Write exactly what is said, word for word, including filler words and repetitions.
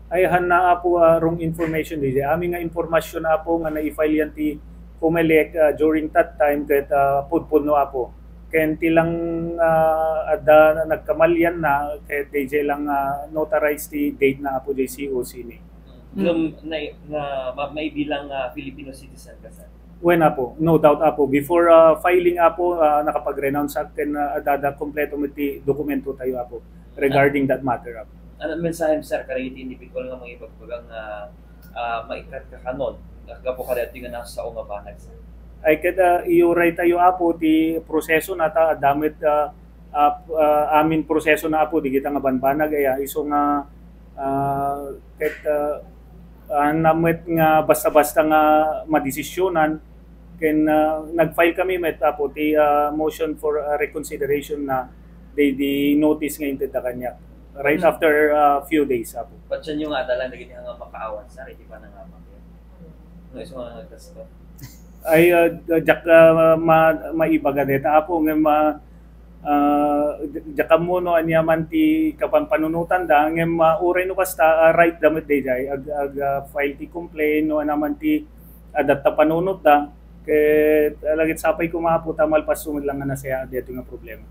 Ay, hanna, Apo, ah, wrong information daydiay. Amin nga impormasyon, Apo, nga nai-file yan ti Comelec, ah, during that time ket, ah, pudpudno, Apo. Ken ti lang, ah, adda nagkamalian na ket daydiay lang, ah, notarized ti date na, Apo, jay C O C ni. Ngem na, na ma-, maibilang, ah, Filipino citizen ka, sir? Wen, Apo, no doubt, Apo. Before, ah, filing, Apo, ah, nakapag-renounce ak ken, ah, adda kompleto met ti dokumento tayo, Apo, regarding that matter, Apo. Ano mensahe, sir, kadagiti individual nga mangibagbaga nga, ah, maikkat ka kanon gapu kadagiti nga nasao nga banag, sir? Ay, ket, ah, iyuray tayo, Apo, ti proseso na ta, adda met, ah, ah, ah, amin proseso na, Apo, dagita nga banbanag, aya, isu nga, ah, ket, ah, ah, na met nga basta-basta nga madesisyonan, ken, ah, nag-file kami met, Apo, ti, ah, motion for, ah, reconsideration na di, di notice nga intedda kaniak. Right after, ah, few days, Apo. Patsenyo nga adalan dagiti nga makaawan, sir, iti panangamak. No, isu nga nagkasta. Ay, ah, diak, ah, ma-, maibaga deta, Apo, ngem, ah, ah, diak ammo no ania man ti kapanpanunotanda, ngem, ah, uray no kasta, ah, right da met daydiay, ag-, ag-, ah, file ti complaint, no ania man ti adda ta panunotda, ket, ah, lagit sapay koma, Apo, ta malpaso met lang nga nasayaat daytoy nga problema.